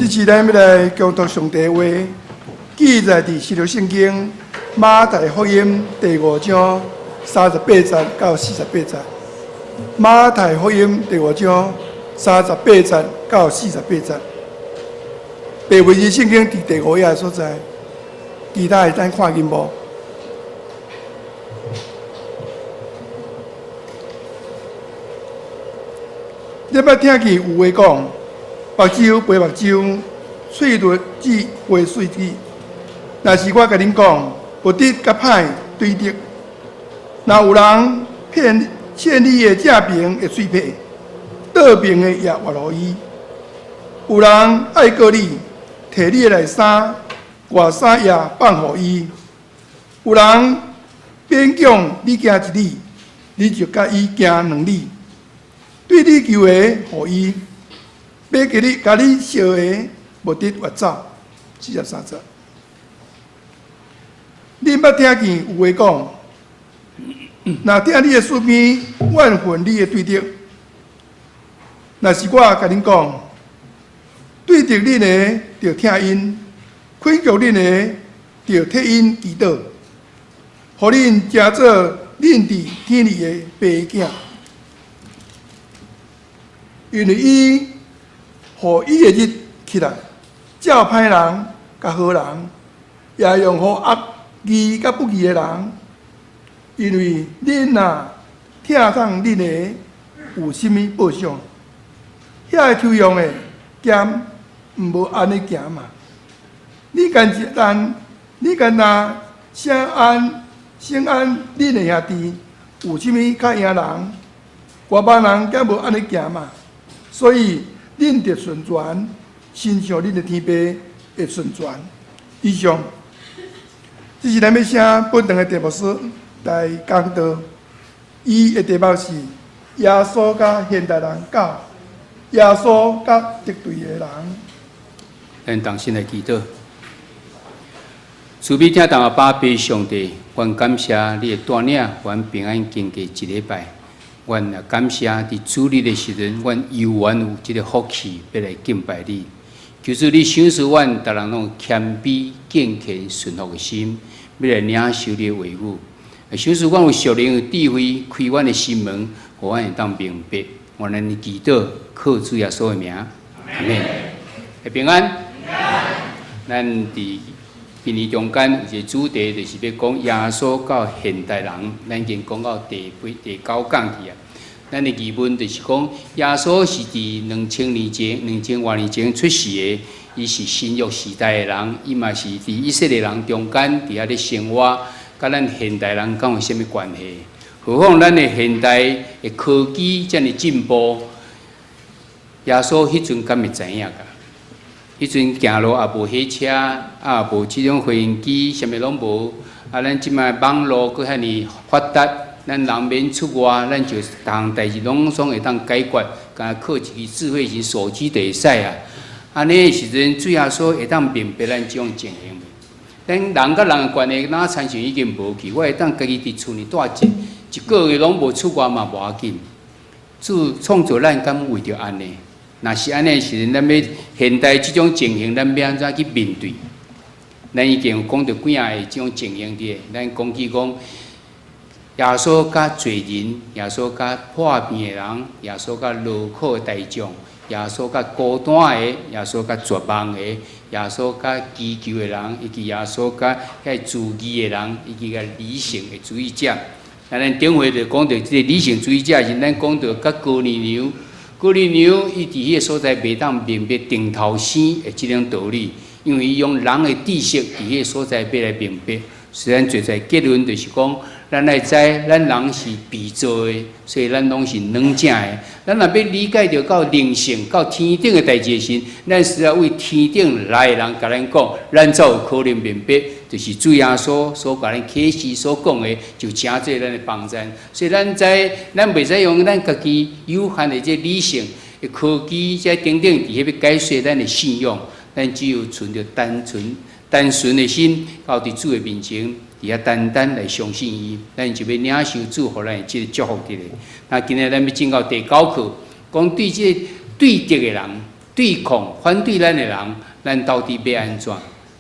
這次咱欲來恭讀上帝話，記載佇新約聖經馬太福音第五章三十八節到四十八節。馬太福音第五章三十八節到四十八節。白文字聖經佇第五頁所在，其他會當看見無？你捌聽見有話講，目睭賠目睭，喙癘舌賠喙齒。若是我共恁講，不得共歹對敵。若有人騙欠你的正爿的喙䫌，倒爿的也還予伊。有人愛告你，提你的內衫，外衫也放予伊。有人勉強你行一里，你就佮伊行兩里。對你求的，予伊；欲共你共你相的，毋得越走。43節。恁捌聽見有話講，若疼你的四邊，怨恨你的對敵。若是我共恁講，對敵恁的，著疼𪜶；困局恁的，著替𪜶祈禱，予恁成做恁佇天裡的爸囝。因為伊予伊的日起來，照歹人佮好人，也用雨落義佮不義的人。因為恁若疼痛恁的，有啥物報賞？遐个抽用的，敢毋無按呢行嗎？你敢一但，你敢若省按省按恁的兄弟，有啥物較贏人？外邦人敢無按呢行嗎？所以恁著純全，親像恁的天父會純全。以上，這是咱欲請本堂的鄭牧師來講道。伊的題目是耶穌佮現代人佮耶穌佮敵對的人。咱同心來祈禱。慈悲疼痛的阿爸上帝，阮感謝你的帶領，阮平安經過一禮拜。阮也感謝佇主日的時陣，阮猶原有這個福氣，欲來敬拜你。求主你賞賜阮，逐人攏有謙卑、敬虔、順服的心，欲來領受你的話語。賞賜阮有屬靈的智慧，開阮的心門，予阮會當明白。阮按呢祈禱，靠主耶穌的名，阿們。平安。咱佇今年中間有一個主題，就是欲講耶穌佮現代人。咱已經講到第八、第九講去啊。咱的疑問就是講，耶穌是佇2000年前、兩千外年前出世的，伊是新約時代的人，伊嘛是佇以色列人中間佇遐咧生活，佮咱現代人敢有啥物關係？何況咱的現代的科技遮爾進步，耶穌彼陣敢會知影㗎？彼陣行路也無火車，也無這種飛行機，啥物攏無。啊，咱這擺網路閣遐爾發達，咱人免出外，咱就逐項代誌攏總會當解決，干焦靠一支智慧型手機就會使啊。按呢時陣，主耶穌會當明白咱這種情形無？咱人佮人的關係，若親像已經無去，我會當家己佇厝裡蹛一個月攏無出外嘛無要緊。主創造咱敢為著按呢？若是按呢時陣，咱欲現代這種情形，咱欲按怎去面對？咱已經有講著幾仔個這種情形佇，咱講起講耶穌佮罪人，耶穌佮破病的人，耶穌佮勞苦的大眾，耶穌佮孤單的，耶穌佮絕望的，耶穌佮祈求的人，以及耶穌佮遐自義的人，以及佮理性的主義者。咱頂回就講著這個理性主義者時，咱講著佮哥尼流。哥尼流伊佇彼個所在袂當明白定頭生的這種道理，因為伊用人的知識佇彼個所在欲來明白。雖然做出來結論就是講，咱愛知咱人是被造的，所以咱攏是軟正的。咱若欲理解著到靈性、到天頂的代誌時，咱需要為天頂來的人共咱講，咱才有可能明白，就是主耶穌所共咱啟示所講的，就成做咱的幫助。所以咱知，咱袂使用咱家己有限的這理性、科技這等等，佇彼欲解說咱的信仰。咱只有存著單純、單純的心，到佇主的面前，佇遐單單來相信伊，咱就欲領受主予咱的這個祝福佇咧。那今日咱欲進到第九課，講對這個對敵的人，對抗反對咱的人，咱到底欲按怎？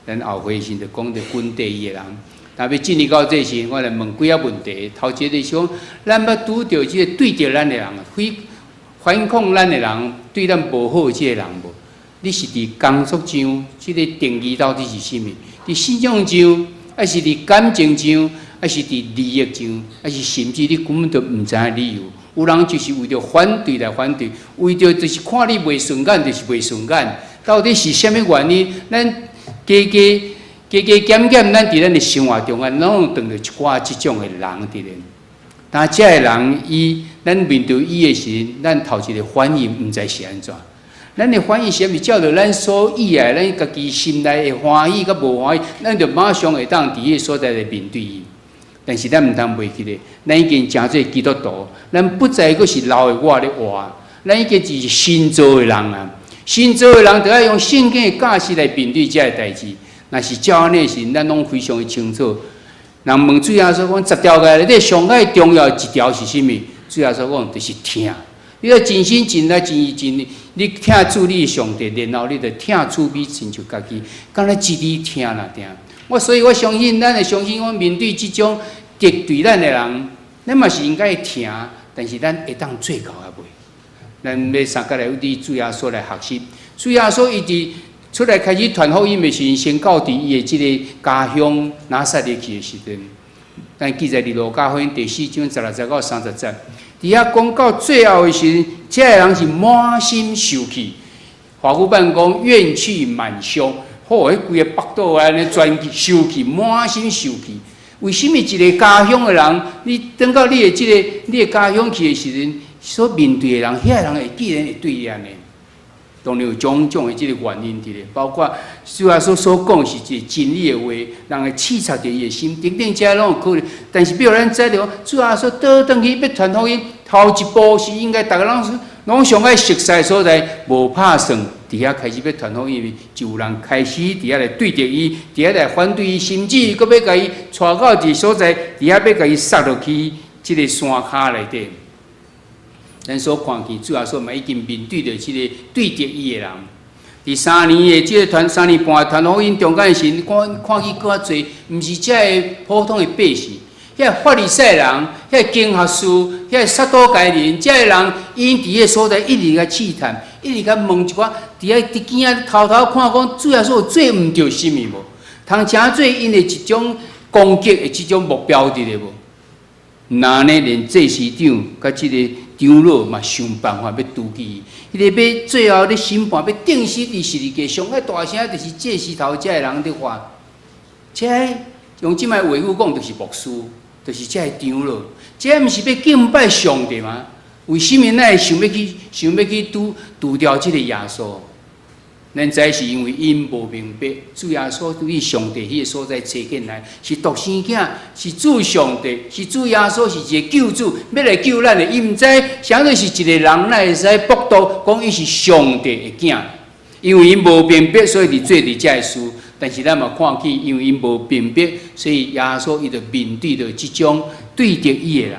咱後回時就講著軍隊伊的人。若欲進入到這時，我來問幾仔問題。頭一个是講，咱捌拄著這個對著咱的人，反抗咱的人，對咱無好這个人無？你是佇工作上，這个定義到底是啥物？佇信仰上，抑是佇感情上，抑是佇利益上，抑是甚至你根本就毋知影理由？有人就是為著反對來反對，為著就是看你袂順眼，就是袂順眼。到底是啥物原因？咱加加加加減減，咱佇咱的生活中間，攏有碰著一寡這種的人佇咧。當這个人伊，咱面對伊的時，咱頭一個反應毋知是按怎。咱的反應是毋是照著咱所意愛，咱家己心內會歡喜佮無歡喜，咱就馬上會當佇彼个所在來面對伊。但是咱毋通袂記得，咱已經成做基督徒，咱不再閣是老的我咧活，咱已經是新造的人啊！新造的人著愛用聖經的教示來面對這个代誌。若是照按呢時，咱攏非常的清楚。人問主耶穌講，十條誡內底上愛重要一條是啥物？主耶穌講就是疼。你欲盡心盡力盡意盡力，你疼主你的上帝，然後你就疼厝邊親像家己，敢若一字疼爾定。我所以我相信，咱會相信，講面對這種敵對咱的人，咱嘛是應該疼，但是咱會當做到抑未？咱欲相共來對主耶穌來學習。主耶穌伊佇出來開始傳福音的時陣，先到佇伊的這个家鄉拿撒勒去的時陣，咱記載佇路加福音第四章16節到30節，佇遐講到最後的時陣，這个人是滿心受氣。華語版講怨氣滿胸，好，彼規个腹肚按呢全受氣，滿心受氣。為啥物一个家鄉的人，你轉到你的這个你的家鄉去的時陣，所面對的人，遐个人會既然會對你按呢？當然有種種的這个原因佇咧，包括主耶穌所講是一個真理的話，人會刺插著伊的心，等等，這攏有可能。但是，比如咱知著，主耶穌倒轉去欲傳福音，頭一步是應該逐个人攏上愛熟悉的所在，無拍算佇遐開始欲傳福音，就有人開始佇遐來對著伊，佇遐來反對伊，甚至閣欲共伊帶到一个所在，佇遐欲共伊殺落去這个山跤內底。咱所看見主耶穌嘛已經面對著這个對敵伊的人。佇三年的這个傳三年半傳福音中間的時，看看見閣較濟，毋是這个普通的百姓，遐法利賽人、遐經學士、遐撒都該人，這个人𪜶佇彼个所在一直共試探，一直共問一寡，佇遐佇邊仔偷偷看講主耶穌有做毋著啥物無？通成做𪜶的一種攻擊的這種目標佇咧無？若呢，連祭司長佮這个長老嘛，想辦法欲除去伊。彼个欲最後咧審判，欲釘死佇十字架，上愛大聲就是祭司頭這个人佇喊。這用這擺話語講，就是牧師，就是這个長老。這毋是欲敬拜上帝嗎？為啥物咱會想欲去除掉這个耶穌？咱知是因為𪜶無明白，主耶穌對上帝彼个所在差遣來，是獨生囝，是主上帝，是主耶穌，是一个救主，欲來救咱的。伊毋知啥物是一个人，哪會使駁道講伊是上帝的囝？因為𪜶無明白，所以佇做佇這个事。但是咱嘛看見，因為𪜶無明白，所以耶穌伊就面對著這種對敵伊的人。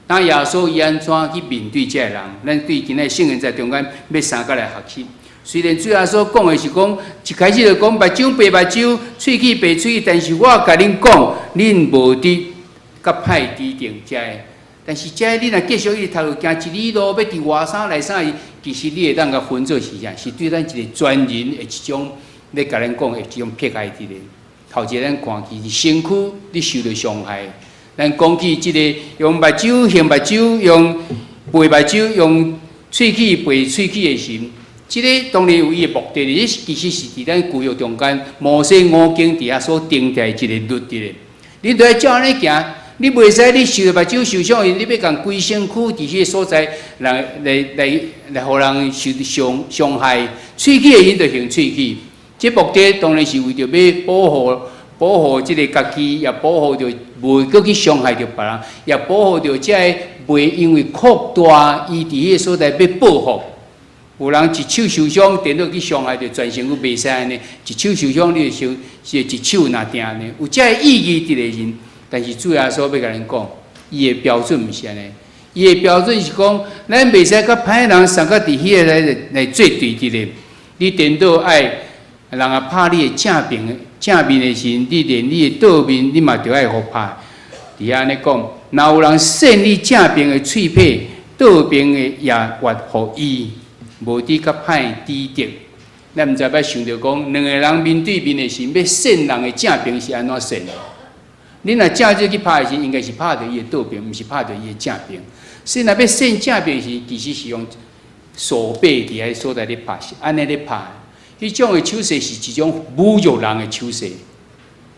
當耶穌伊按怎去面對這个人？咱對今仔聖言在中間欲相共來學習。雖然主耶穌講的是講，一開始就講目睭白目睭，喙齒白喙齒，但是我共恁講，恁無得佮歹治定這个。但是這个你若繼續一直讀落，行一里路，欲佇外啥來啥，其實你會當共分做是啥？是對咱一个全人的一種，欲共咱講的一種迫害佇咧。頭一个咱看見是身軀你受著傷害，咱講起這个用目睭還目睭，用拔目睭，用喙齒拔喙齒的時。這个當然有伊的目的，這其實是佇咱舊約中間摩西五經佇遐所定定的一个律佇咧。你著愛照按呢行，你袂使你受目睭受傷，你欲共規身軀佇彼个所在來來來來，予人受傷害。喙齒的人就還喙齒，這目的當然是為著欲保護這个家己，也保護著袂閣去傷害著別人，也保護著這个袂因為擴大伊佇彼个所在欲報復。有人一手受傷，顛倒去傷害著全身佫袂使按呢。一手受傷，你就想是一手若定呢？有這个意義佇咧面。但是主耶穌欲共恁講，伊的標準毋是按呢。伊的標準是講，咱袂使佮歹人相佮佇彼个來來做對佇咧。你顛倒愛人啊拍你的正面正面的時陣，你連你的倒面，你嘛著愛予拍。佇遐按呢講，若有人扇你正邊的喙䫌，倒邊的也越予伊，無佇較歹抵得。咱毋知捌想著講，兩个人面對面的時陣，欲扇人的正邊是按怎扇？你若正正去拍的時，應該是拍著伊的倒邊，毋是拍著伊的正邊。所以若欲扇正邊時，其實是用手臂佇遐所在咧拍，是按呢咧拍。彼種的手勢是一種侮辱人的手勢，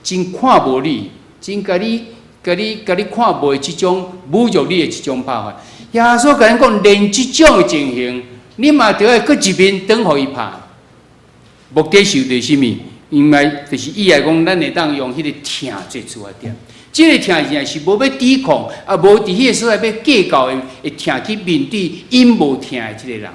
真看無你，真共你、共你、共你看無的這種侮辱你的這種拍法。耶穌共咱講，連這種的情形，你嘛著愛閣一面轉予伊拍。目的是為啥物？因為就是意來講，咱會當用彼个疼做出發點。這个疼真是無欲抵抗，啊，無佇彼个所在欲計較的，會疼去面對𪜶無疼的這个人。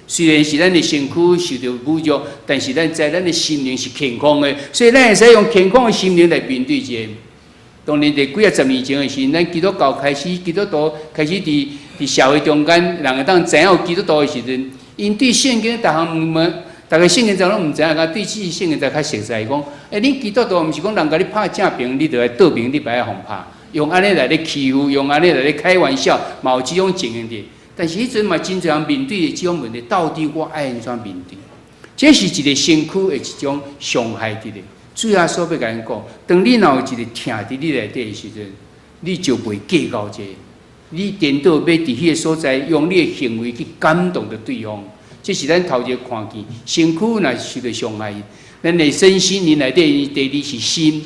雖然是咱的身軀受著侮辱，但是咱知咱的心靈是健康的，所以咱會使用健康的心靈來面對這个。當然，佇幾仔十年前的時陣，咱基督教開始，基督徒開始佇社會中間，人會當知影有基督徒的時陣，𪜶對聖經逐項問，逐个聖經就攏毋知影，共對這聖經才較熟悉。講，欸，恁基督徒毋是講人共你拍正邊，你著愛倒邊，你袂愛予拍，用按呢來咧欺負，用按呢來咧開玩笑，嘛有這種情形佇。但是彼陣嘛，真濟人面對的這種問題，到底我愛按怎面對？這是一个身軀的一種傷害佇咧。主耶穌欲共咱講，當你若有一个疼佇你內底的時陣，你就袂計較這個，你顛倒欲佇彼个所在，用你的行為去感動著對方。這是咱頭一个看見，身軀若受著傷害，咱的身心靈內底，第二是心。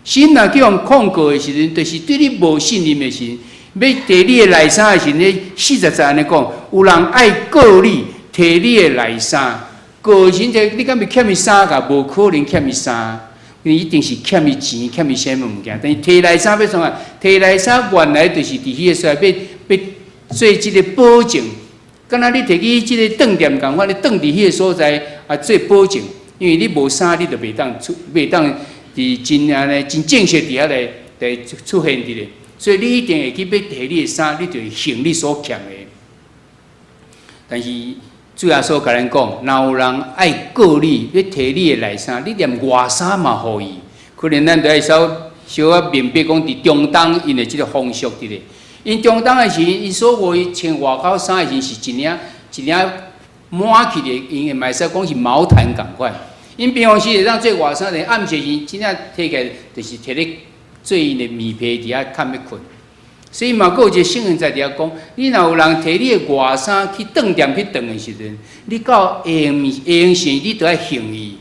心若去予控告的時陣，就是對你無信任的時陣，欲提你的內衫的時陣，40節按呢講，有人愛告你，提你的內衫，告的時陣，你敢會欠伊衫㗎？無可能欠伊衫，你一定是欠伊錢，欠伊啥物物件。但是提內衫欲創啥？提內衫原來就是佇彼個所在欲欲做這个保證。敢若你提去這个當店仝款，你當佇彼个所在啊做保證，因為你無衫，你就袂當出，袂當佇真按呢真正式佇遐來來出現佇咧。所以你一定會去欲提你的衫，你就會還你所欠的。但是主耶穌共咱講，若有人愛告你，欲提你的內衫，你連外衫嘛予伊。可能咱著愛稍小可明白講，佇中東𪜶的這个風俗佇咧。𪜶中東的時，𪜶所謂穿外口衫的時，是一領一領抹起的，𪜶會嘛會使講是毛毯仝款。𪜶平常時會當做外衫，但暗時時真正提起來，就是提咧做𪜶的棉被佇遐崁欲睏。所以嘛，閣有一个聖經在佇遐講，你若有人提你的外衫去當店去當的時陣，你到下暝下昏時，你著愛還伊。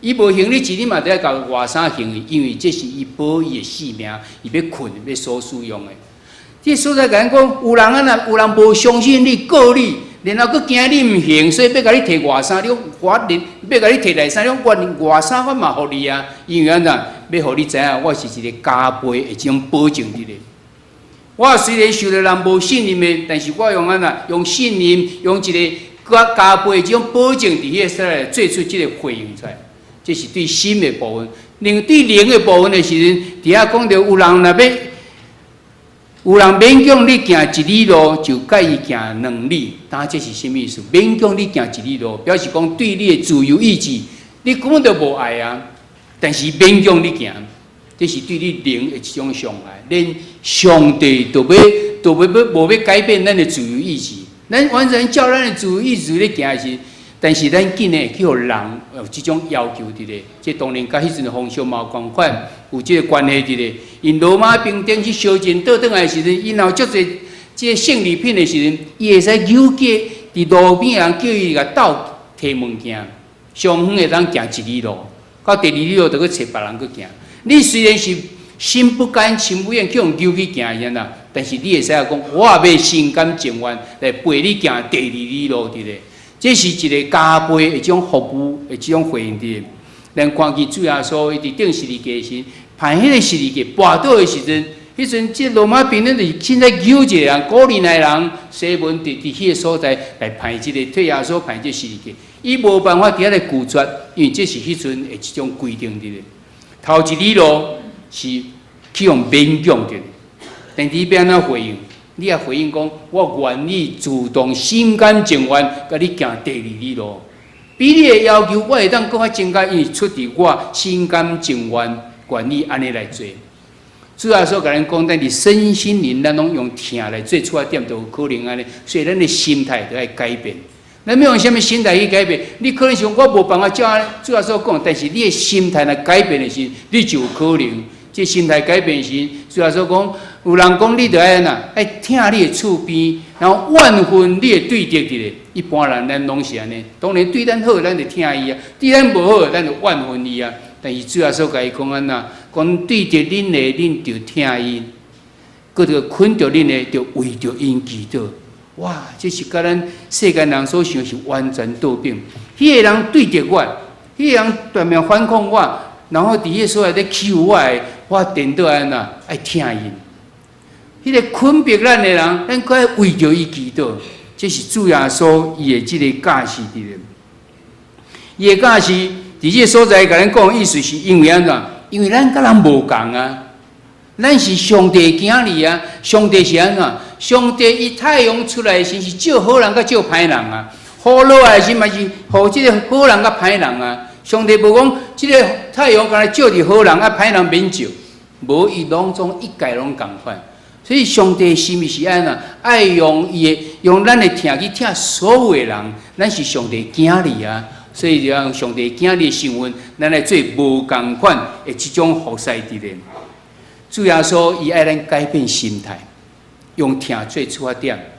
伊無還你錢，你嘛著愛共外衫還伊，因為這是伊保伊的性命，伊欲睏欲所使用的。這所在共咱講，有人按呢，有人無相信你，告你，然後閣驚你毋還，所以欲共你提外衫，你講我連欲共你提內衫，你講我連外衫我嘛予你啊，因為按怎欲予你知影，我是一個加倍的這種保證佇咧。我雖然受著人無信任的，但是我用按怎用信任，用一个閣加倍的這種保證佇彼个所在做出這个回應出來。這是對心的部分。另對靈的部分的時陣，佇遐講著有人若欲有人勉強你行一里路，就共伊行兩里。當這是啥物意思？勉強你行一里路，表示講對你的自由意志，你根本就無愛啊。但是勉強你行，這是對你靈的一種傷害。連上帝都欲都欲欲無欲改變咱的自由意志，咱完全照咱的自由意志咧行時，但是咱竟然會去予人有這種要求佇咧。這當然佮彼陣風俗嘛有仝款，有這个關係佇咧。𪜶羅馬兵丁去相戰倒轉來的時陣，𪜶若有足濟這个勝利品的時陣，伊會使誘計佇路邊人叫伊共鬥提物件，上遠會當行一里路，到第二里路就閣揣別人閣行。你雖然是心不甘情不願去予誘去行的啦，但是你會使講，我也欲心甘情願來陪你行第二里路佇咧。這是一个加倍的這種服務的這種回應佇咧。咱看見主耶穌伊佇釘十字架時，攀彼个十字架跋倒的時陣，彼陣這羅馬兵丁就是凊彩揪一个人，古利奈人西門佇佇彼个所在來攀這个替耶穌攀這个十字架，伊無辦法佇遐來拒絕，因為這是彼陣的一種規定佇咧。頭一里路是去予勉強著，但你欲按怎回應？你也回應講，我願意主動心甘情願共你行第二里路。比你的要求，我會當閣較增加，因為出佇我心甘情願，願意按呢來做。主耶穌共咱講，咱佇身心靈，咱攏用疼來做出發點，就有可能按呢。所以咱的心態著愛改變。咱欲用啥物心態去改變？你可能想我無辦法照主耶穌講，但是你的心態若改變的時，你就有可能。這心態改變時，主耶穌講，有人講你著愛按怎，愛疼你的厝邊，然後怨恨你的對敵佇咧。一般人咱攏是按呢，當然對咱好，咱就疼伊啊；對咱無好，咱就怨恨伊啊。但是主耶穌共伊講按怎，講對著恁的，恁就疼伊；閣著困著恁的，就為著𪜶祈禱。哇！這是佮咱世間人所想是完全倒反。彼個人對著我，彼個人斷命反抗我，然後佇彼個所在咧欺負我的，我顛倒按怎愛疼𪜶。彼個困迫咱的人，咱閣愛為著伊祈禱。這是主耶穌伊的這个教示佇咧。伊的教示佇這个所在共咱講的意思是因為按怎？因為咱佮人無仝啊，咱是上帝囝兒啊！上帝是按怎？上帝伊太陽出來的時是照好人佮照歹人啊，雨落來的時嘛是予這个好人佮歹人啊。上帝無講這个太陽干焦照佇好人啊，歹人免照，無伊攏總一概攏仝款。所以上帝心意是按怎？愛用伊的用咱的疼去疼所有的人，咱是上帝囝兒啊！所以就用上帝囝兒的身份，咱來做無仝款的這種服侍佇咧。主耶穌伊愛咱改變心態，用疼做出發點。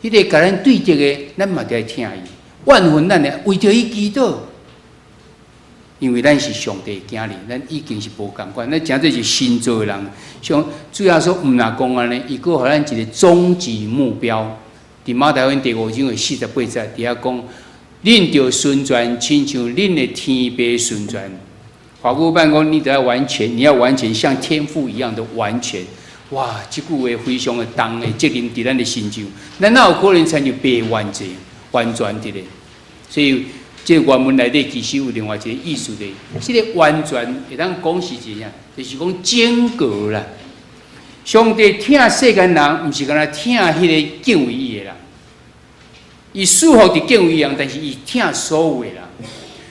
彼个共咱對敵的，咱嘛著愛疼伊，怨恨咱的，為著伊祈禱。因為咱是上帝囝兒，咱已經是無仝款，咱誠做是新造的人。像主耶穌毋若講按呢，伊閣予咱一个終極目標。佇馬太福音第五章的四十八節，佇遐講：恁著純全，親像恁的天父純全。法語版講，你著愛完全，你要完全像天父一樣的完全。哇！這句話非常的重的責任佇咱的身上，咱哪有可能親像袂完全、完全佇咧？所以，這個原文內底其實有另外一個意思的，這个完全會當講是怎樣？就是講整個啦。上帝疼世間人，毋是干焦疼彼个敬畏伊的人，伊賜福佇敬畏伊人，但是伊疼所有的人。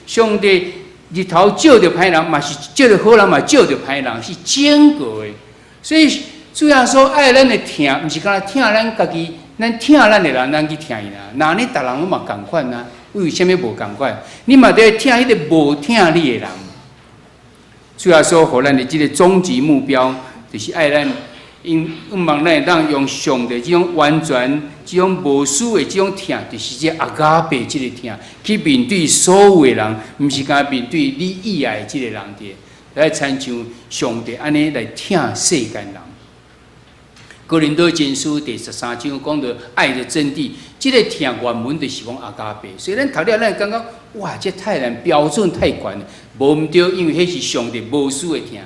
上帝日頭照著歹人，嘛是照著好人，嘛照著歹人，是整個的。所以主耶穌愛咱的疼，毋是干焦疼咱家己，咱疼咱的人，咱去疼伊啦。若按呢逐人攏嘛仝款啊？為啥物無仝款？你嘛著愛疼彼个無疼你的人。主耶穌予咱的這个終極目標，就是愛咱，因向望咱會當用上帝這種完全、這種無私的這種疼，就是這阿加貝這个疼，去面對所有的人，毋是干焦面對你意愛的這个人佇，來親像上帝按呢來疼世間人。哥林多前書第十三章講到愛的真諦，這个疼原文就是講阿加貝，所以咱讀了咱會感覺哇，這太難標準太懸，無毋對，因為彼是上帝無私的疼。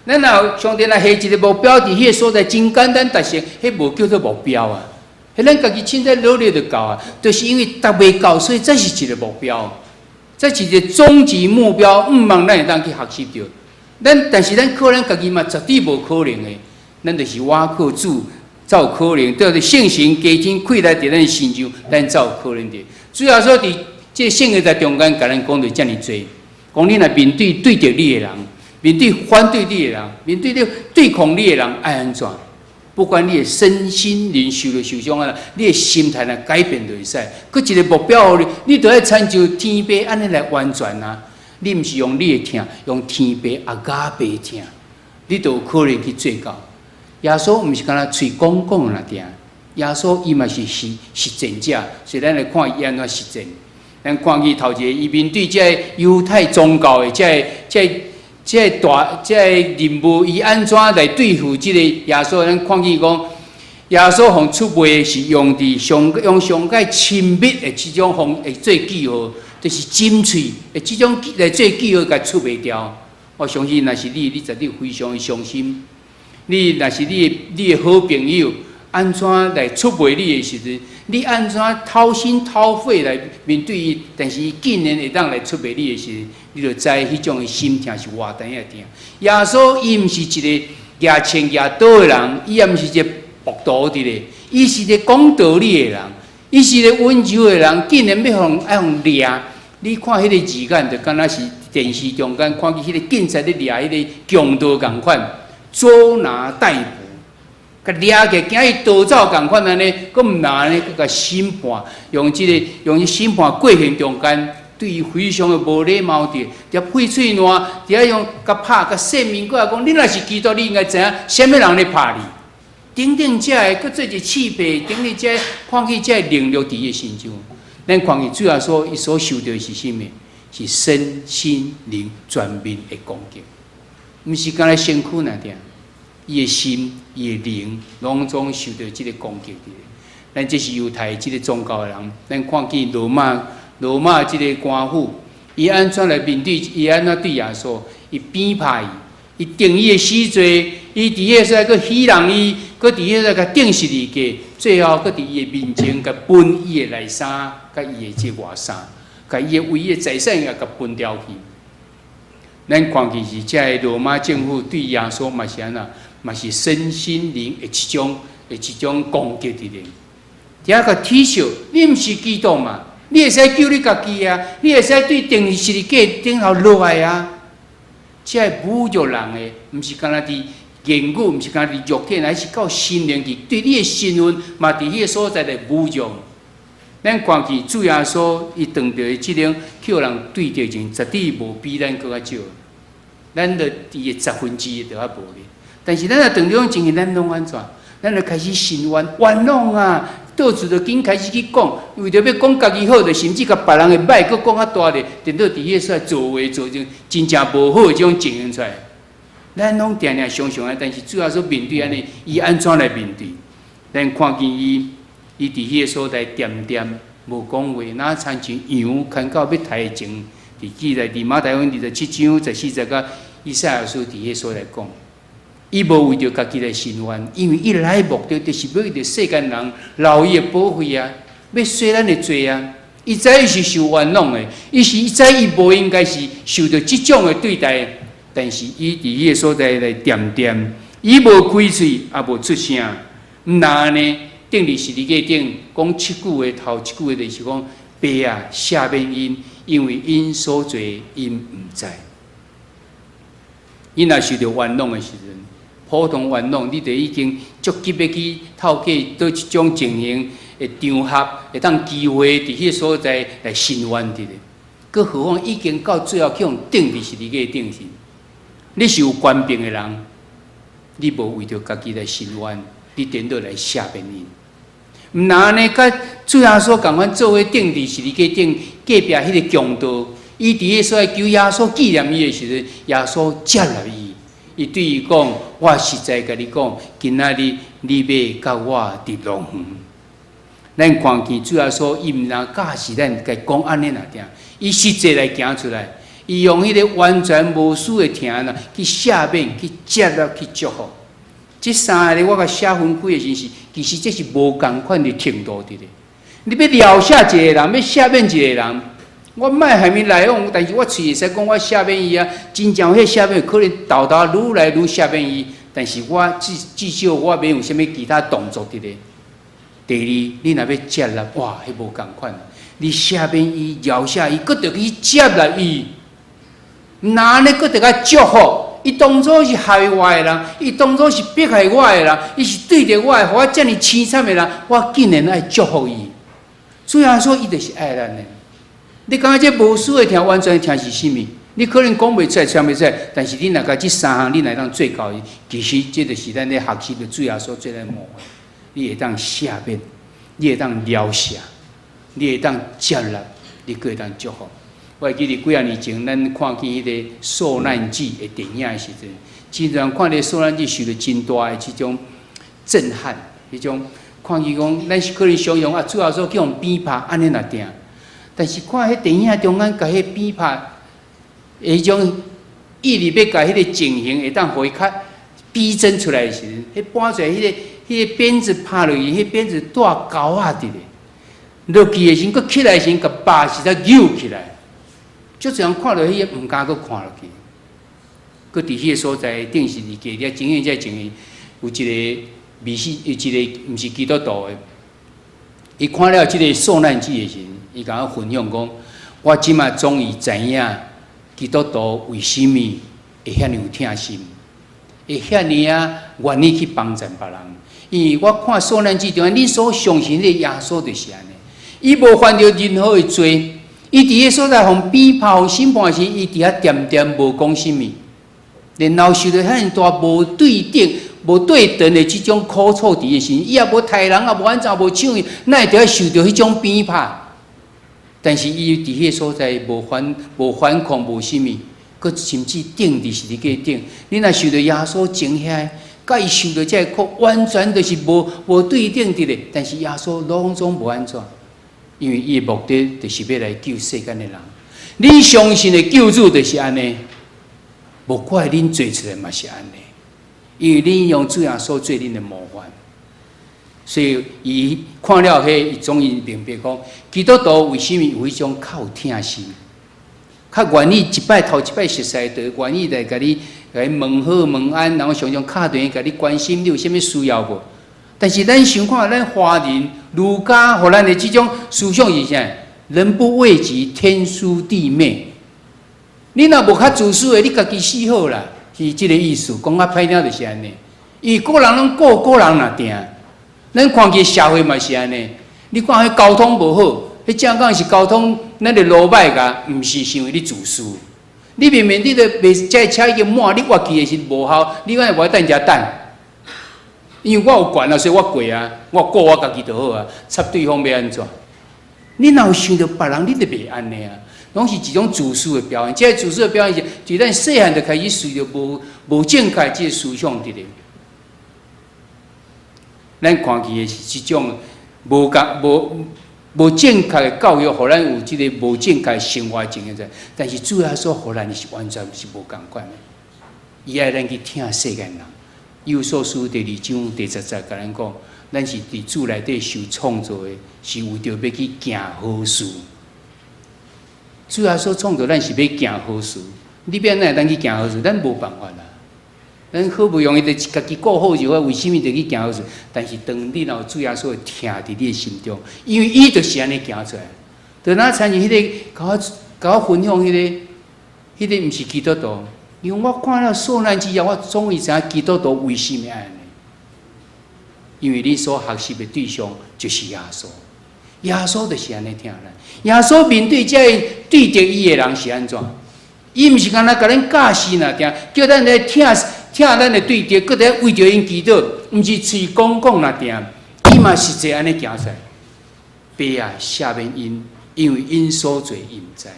咱若上帝若下一个目標佇彼个所在，真簡單達成，彼無叫做目標啊。彼咱家己凊彩努力就夠啊，就是因為達袂到，所以這是一个目標，這是一个終極目標，向望咱會當去學習著。咱但是咱靠咱家己嘛，絕對無可能的。咱就是倚靠主，才有可能。對聖神加添氣力佇咱身上，咱才有可能的。主耶穌佇這聖經在中間，共咱講著遮爾濟，講你若面對對著你的人，面對反對你的人，面對你對抗你的人，愛按怎？不管你的身心靈受著受傷啊，你的心態若改變就會使。閣一个目標予你，你著愛親像天父按呢來完全啊！你毋是用你的疼，用天父阿加貝疼，你就有可能去做到。耶穌毋是干焦喙講講爾定，耶穌伊嘛是實實踐者，所以咱來看伊按怎實踐。咱看見頭一个，伊面對這个猶太宗教的這个、這个、這个大、這個任務，伊按怎來對付這个耶穌？咱看見講，耶穌予出賣是用佇上用上蓋親密的這種方來做記號，就是親喙的這種來做記號，共出賣掉。我相信，若是你，你絕對非常的傷心。你若是你的好朋友，按怎來出賣你的時陣，你按怎掏心掏肺來面對伊，但是伊竟然會當來出賣你的時陣，你就知彼種的心疼是偌大的疼。耶穌伊毋是一个舉槍舉刀的人，伊也毋是一个暴徒佇咧，伊是一个講道理的人，伊是一个溫柔的人，竟然欲予人愛予掠，你看彼个字眼，就敢若是電視中間看見彼個警察咧掠彼個強盜仝款，捉拿逮捕，共掠起，驚伊逃走仝款按呢，閣毋若按呢，閣共審判，用這個用伊審判過程中間，對伊非常的無禮貌佇，佇遐噴喙瀾，佇遐用共拍共說明過來講，你若是基督，你應該知影啥物人咧拍你。等等這个，閣做一刺鼻，等等這看見這个凌辱佇伊的身上。咱看見主耶穌伊所受著的是啥物？是身心靈全面的攻擊，毋是干焦身軀爾爾，伊的心、伊的靈，攏總受著這个攻擊佇。咱這是猶太這个宗教的人，咱看見羅馬這个官府，伊按怎來面對？伊按怎對耶穌？伊鞭拍伊，伊定伊的死罪，伊佇彼個所在閣戲弄伊，閣佇彼個共釘十字架，最後閣佇伊的面前共分伊的內衫，佮伊的這外衫，共伊的唯一的財產也共分掉去。咱看見是這个羅馬政府對耶穌嘛是按怎，嘛是身心靈的一種攻擊佇咧。佇遐共恥笑，你毋是基督嘛？你會使救你家己啊！你會使對釘十字架頂頭落來啊！這个侮辱人的，毋是干焦佇言語，毋是干焦佇肉體，乃是到心靈去，對你的身份嘛，佇彼个所在來侮辱。咱看見主耶穌，伊當著的這種去予人對著情，絕對無比咱閣較少。咱著伊的1/10都猶無咧。但是咱若當這種情形，咱攏按怎？咱就開始申冤，冤枉啊！到處就緊開始去講，為著欲講家己好，就甚至共別人的歹閣講較大咧，顛倒佇彼個所在造話造成真正無好的這種情形出來。咱攏定定常常啊，但是主耶穌面對按呢，伊按怎來面對？咱看見伊，伊佇彼個所在恬恬無講話，若親像羊牽到欲刣的前，佇記載佇馬太福音27章14節佮以賽亞書佇彼個所在講。伊無為著家己來申冤，因為伊來目的就是欲為著世間人流伊的寶血啊，欲洗咱的罪啊。伊知伊是受冤枉的，伊知伊無應該是受著這種的對待，但是伊佇彼个所在來恬恬，伊無開喙，也無出聲。毋若按呢，釘佇十字架頂講七句話，頭一句話就是講：爸啊，赦免𪜶，因為𪜶所做𪜶毋知。𪜶若受著冤枉的時陣，普通冤枉，你就已經足急欲去透過佗一種情形的場合，會當機會佇彼个所在來申冤佇咧。閣何況已經到最後去予釘佇十字架頂時，你是有權柄的人，你無為著家己來申冤，你顛倒來赦免𪜶。毋若按呢，佮主耶穌仝款做伙釘佇十字架頂隔壁彼个強盜，伊佇彼個所在求耶穌紀念伊的時陣，耶穌接納伊。伊對伊講：我實在共你講，今仔日你欲佮我佇樂園。咱看見主耶穌，伊毋但教示咱，共講按呢爾爾，伊實際來行出來，伊用彼个完全無私的疼啦，去赦免、去接納、去祝福。這三个我共寫分開的時是，其實這是無仝款的程度佇咧。你欲饒赦一個人，欲赦免一個人，我莫還沒來往，但是我喙會使講我赦免伊啊，真正彼赦免可能沓沓愈來愈赦免伊，但是我至少我免有啥物其他動作佇咧。第二，你若欲接納，哇，彼無仝款。你赦免伊、饒赦伊，閣著去接納伊，毋若按呢閣著愛祝福。伊當初是害我的人，伊當初是迫害我的人，伊是對著我的，予我遮爾淒慘的人，我竟然愛祝福伊。主耶穌伊就是愛咱的。你感覺這無私的疼，完全的疼是啥物？你可能講袂出來，唱袂出來，但是你若共這三項，你來當做到，其實這就是咱咧學習的主耶穌做咱模範。你會當赦免，你會當饒赦，你會當接納，你閣會當祝福。我會記得幾仔年前，咱看見彼个受難記的電影的時陣，真濟人看彼受難記受著真大的這種震撼，彼種看見講，咱是可能想像啊，主耶穌去予鞭拍按呢爾爾，但是看彼電影中間共彼鞭拍，彼種意力欲共彼个情形會當予伊較逼真出來的時陣，彼搬出來彼個鞭子拍落去，彼鞭子帶鈎仔佇咧，落去的時陣，閣起來的時陣，共肉實在扭起來。足濟人看著彼个，毋敢閣看落去。閣佇彼个所在釘十字架遐，情形這情形，有一个未信，有一个毋是基督徒的，伊看了這个受難記的時陣，伊共我分享講，我這馬終於知影基督徒為啥物會遐爾有疼心，會遐爾仔願意去幫贊別人。因為我看受難節中間，你所相信的耶穌就是按呢，伊無犯著任何的罪，伊佇彼所在予鞭炮審判時，伊佇遐恬恬無講啥物，然後受著遐爾大無對等、無對等的這種苦楚佇的時，伊也無刣人，也無按怎，無搶伊，哪會著愛受著彼種鞭拍？但是伊佇彼個所在無反抗，無啥物，閣甚至釘佇十字架頂。你若受著耶穌情遐，佮伊受著這個苦，完全就是無對等佇咧。但是耶穌攏總無按怎，因為伊的目的就是欲來救世間的人。你相信的救主就是按呢，無怪恁做出來嘛是按呢，因為恁用主耶穌做恁的模範。所以伊看了彼，伊終於明白講，基督徒為啥物有彼種較有疼心，較願意一擺頭一擺熟似就願意來共你共你問好問安，然後常常敲電話共你關心你有啥物需要無？但是咱想看，咱華人儒家予咱的這種思想是啥？人不為己，天誅地滅。你若無較自私的，你家己死好啦，是這个意思。講較歹聽就是按呢。伊個人攏顧個人若定。咱看見社會嘛是按呢，你看彼交通無好，彼正講是交通，咱的路歹共，毋是是因為你自私。你明明你都袂這車已經滿，你倚去的時無效，你敢會無愛等遮等？因為我有權啊，所以我過啊，我顧我家己就好啊，插對方欲按怎？你若有想著別人，你就袂按呢啊，攏是一種自私的表現。這个自私的表現是，就咱細漢就開始隨著無正確這个思想佇咧。咱看見的是這種無共無無正確的教育，予咱有這个無正確生活經驗在。但是主耶穌予咱是完全是無仝款的。伊愛咱去疼世間人。以弗所書第二章第十節共咱講，咱是佇主內底受創造的，是為著欲去行好事。主耶穌創造咱是欲行好事，你欲按怎會當去行好事？咱無辦法啦。咱好不容易就家己顧好就好，為啥物著去行好事？但是當你若有主耶穌的疼佇你的心中，因為伊就是按呢行出來。就若親像彼个共我分享彼个，彼个毋是基督徒，因為我看了受難之後，我終於知影基督徒為啥物按呢。因為你所學習的對象就是耶穌，耶穌就是按呢疼咱。耶穌面對這个對敵伊的人是按怎？伊毋是干焦共咱教示爾定，叫咱來疼疼咱的對敵，閣佇為著𪜶祈禱，毋是喙講講爾定，伊嘛實際按呢行出來。爸啊，赦免𪜶，因為𪜶所做𪜶毋知。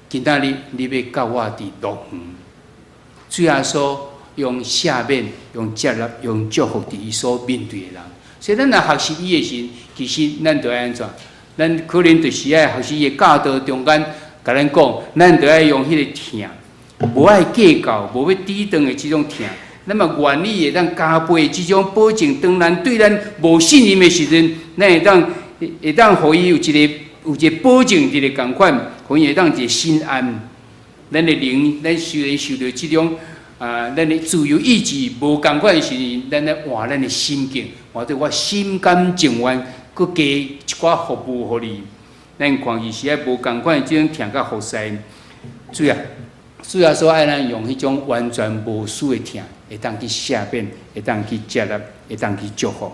今仔日你欲佮我佇樂園，主耶穌用赦免、用接納、用祝福佇伊所面對的人。所以咱若學習伊的時，其實咱著愛按怎？咱可能就是愛學習伊的教導中間，共咱講，咱著愛用彼个疼，無愛計較、無欲抵擋的這種疼。咱嘛願意會當加倍這種保證，當咱對咱無信任的時陣，咱會當予伊有一個保證，一个仝款，予伊會當一個心安。咱的靈，咱雖然受著這種啊，咱的自由意志無仝款的時陣，咱來換咱的心境，換做我心甘情願，閣加一寡服務予你。咱看伊是愛無仝款的這種疼佮服侍。主耶穌愛咱用彼種完全無私的疼，會當去赦免，會當去接納，會當去祝福。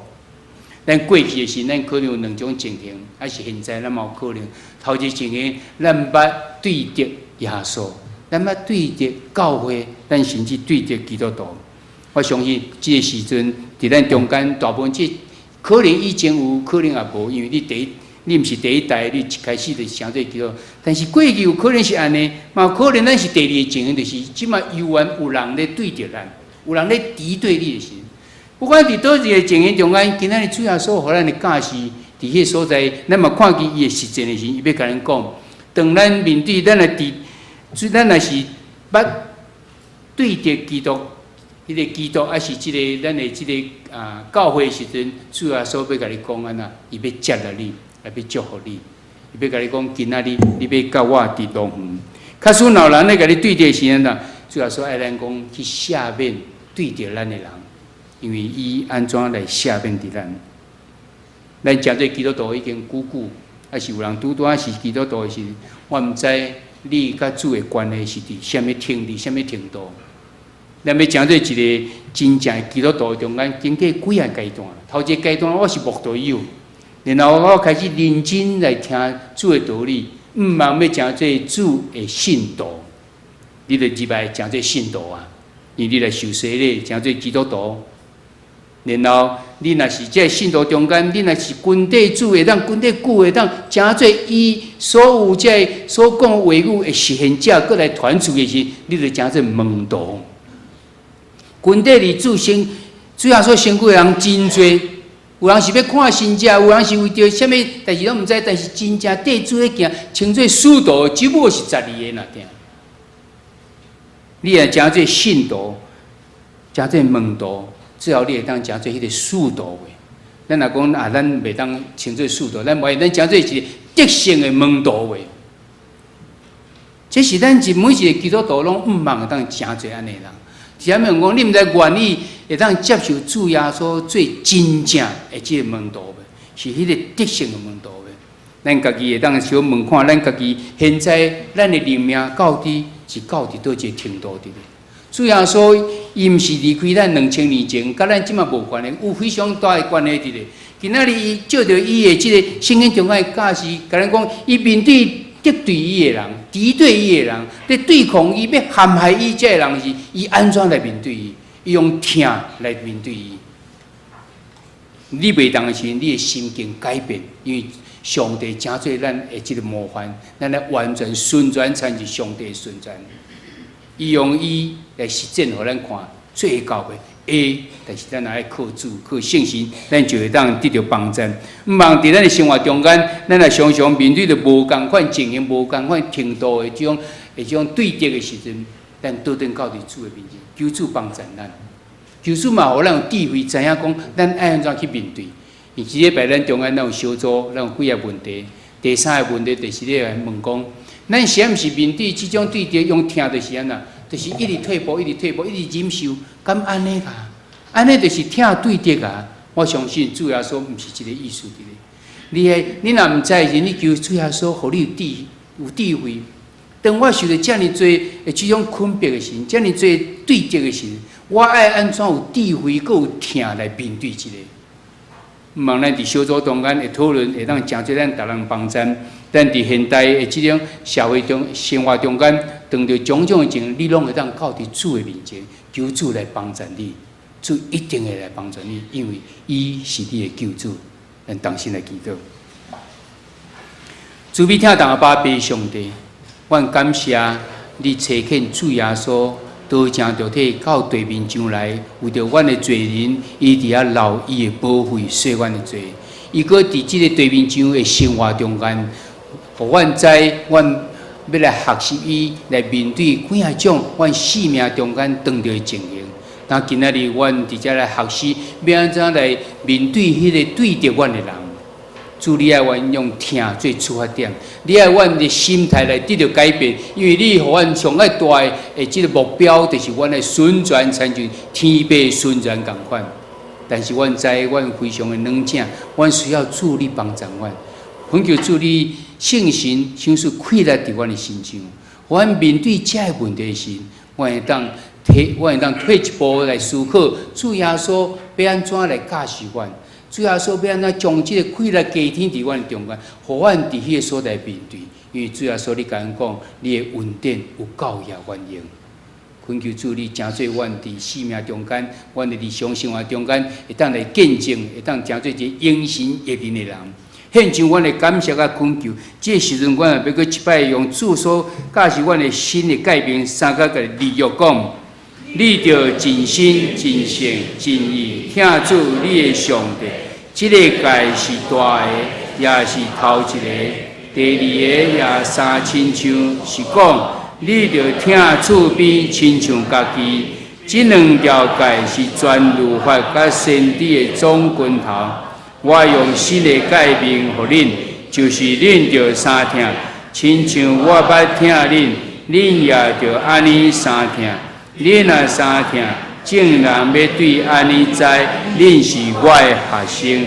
咱過去的時，咱可能有兩種情形，抑是現在咱嘛有可能。頭一個情形，咱捌對敵耶穌，咱捌對敵教會，咱甚至對敵基督徒。我相信這个時陣，佇咱中間大部分這可能以前有，可能也無，因為你第一，你毋是第一代，你一開始就成做基督徒。但是過去有可能是按呢，嘛有可能咱是第二個情形，就是這馬猶原有人咧對著咱，有人咧敵對你的時。不管佇佗一个情形中間，今仔日主耶穌予咱的教示，佇彼个所在，咱嘛看見伊的實踐的時，伊欲共咱講，當咱面對咱的敵，咱若是捌對著基督，彼个基督，抑是這个咱的這个教會的時陣，主耶穌欲共你講按怎？伊欲接納你，也欲祝福你，伊欲共你講，今仔日你欲佮我佇樂園。假使若有人咧共你對敵的時陣啊，主耶穌愛咱講去赦免對著咱的人，因為伊按怎來赦免佇咱。咱成做基督徒已經久久，抑是有人拄拄仔是基督徒的時陣，我毋知你佮主的關係是佇啥物程佇啥物程度。咱欲成做一个真正的基督徒中間，經過幾个階段。頭一个階段我是慕道友，然後我開始認真來聽主的道理，向望欲成做主的信徒。你著入來成做信徒啊，因為你來受洗禮，成做基督徒。然後你若是這个信徒中間，你若是跟綴主會當跟綴久會當，成做伊所有這个所講話語的實現者，閣來傳出去時，你著成做門徒。跟綴佇主身，主耶穌身軀的人真濟，有人是欲看神跡，有人是為著啥物代誌攏毋知，但是真正綴主咧行，稱做使徒，只不過是12個爾定。你若成做信徒，成做門徒，最後你會當成做彼个使徒袂？咱若講啊，咱袂當稱做使徒，咱無咱成做一个得勝的門徒袂？這是咱一每一个基督徒攏向望會當成做按呢人。是啥物講？你毋知願意會當接受主耶穌做真正的這个門徒袂？是彼个得勝的門徒袂？咱家己會當小問看，咱家己現在咱的靈命到底是到佇佗一个程度佇咧？主耶穌伊毋是離開咱2000年前，佮咱這馬無關係，有非常大的關係佇咧。今仔日伊借著伊的這个聖經中間的教示，共咱講，伊面對敵對伊的人，敵對伊的人，咧對抗伊、欲陷害伊這个人時，伊按怎來面對伊？伊用疼來面對伊。你袂當的時，你的心境改變，因為上帝成做咱的這个模範，咱來完全順全親像上帝順全。伊用伊來實踐，予咱看做到的會，但是咱若愛靠主、靠聖神，咱就會當得著幫助。向望佇咱的生活中間，咱若常常面對著無仝款情形、無仝款程度的這種對敵的時陣，咱倒轉到佇主的面前，求主幫助咱。求主嘛，予咱有智慧，知影講咱愛按怎去面對。因這禮拜咱中間咱有小組，咱有幾个問題。第三个問題就是咧來問講，咱是毋是面對這種對敵用疼就是按怎？就是一直退步，一直退步，一直忍受，敢按呢啊？按呢就是疼對敵啊！我相信主耶穌毋是這个意思佇咧。你的你若毋知時，你求主耶穌予你有智慧。當我受著遮爾濟的這種困迫的時，遮爾濟對敵的時，我愛按怎有智慧，閣有疼來面對這个？望咱佇小組中間的討論，會當誠濟咱逐人幫贊。咱佇現代的這種社會中、生活中間，碰著種種的情形，你攏會當到佇主的面前，求主來幫助你。主一定會來幫助你，因為伊是你的救主。咱同心來祈禱。慈悲疼阿爸父上帝，阮感謝你差遣主耶穌道成肉體到地面上來，為著阮的罪人，伊佇遐流伊的寶血洗阮的罪。伊閣佇這个地面上的生活中間，予阮知阮欲來學習伊來面對幾仔種阮生命中間碰著的情形。那今仔日阮佇遮來學習，欲按怎來面對彼个對敵阮的人。主，你愛阮用疼做出發點，你愛阮的心態來得著改變，因為你予阮上愛大的這个目標，就是阮愛順全親像天父順全仝款。但是阮知阮非常的軟正，阮需要主你幫助阮，懇求主你聖神賞賜氣力佇阮的身上，阮面對這个問題時，阮會當退一步來思考，主耶穌欲按怎來教示阮？主耶穌欲按怎將這个氣力加添佇阮中間，予阮佇彼个所在面對。因為主耶穌你共阮講，你的恩典有夠額阮用。懇求主你成做阮佇生命中間，阮的日常生活中間，會當來見證，會當成做一個榮神益人的人。獻上阮的感謝佮懇求，這个時陣，阮也欲閣一擺用主所教示阮的新的誡命，三個共立約講：你著盡心、盡性、盡意疼主你的上帝。這个誡是大的，也是頭一个。第二个也相親像，是講你著疼厝邊親像家己。這兩條誡是全律法佮先知的總根頭。我用新的誡命予恁，就是恁著相疼，親像我捌疼恁，恁也著按呢相疼。恁若相疼，眾人欲對按呢知，恁是我的學生。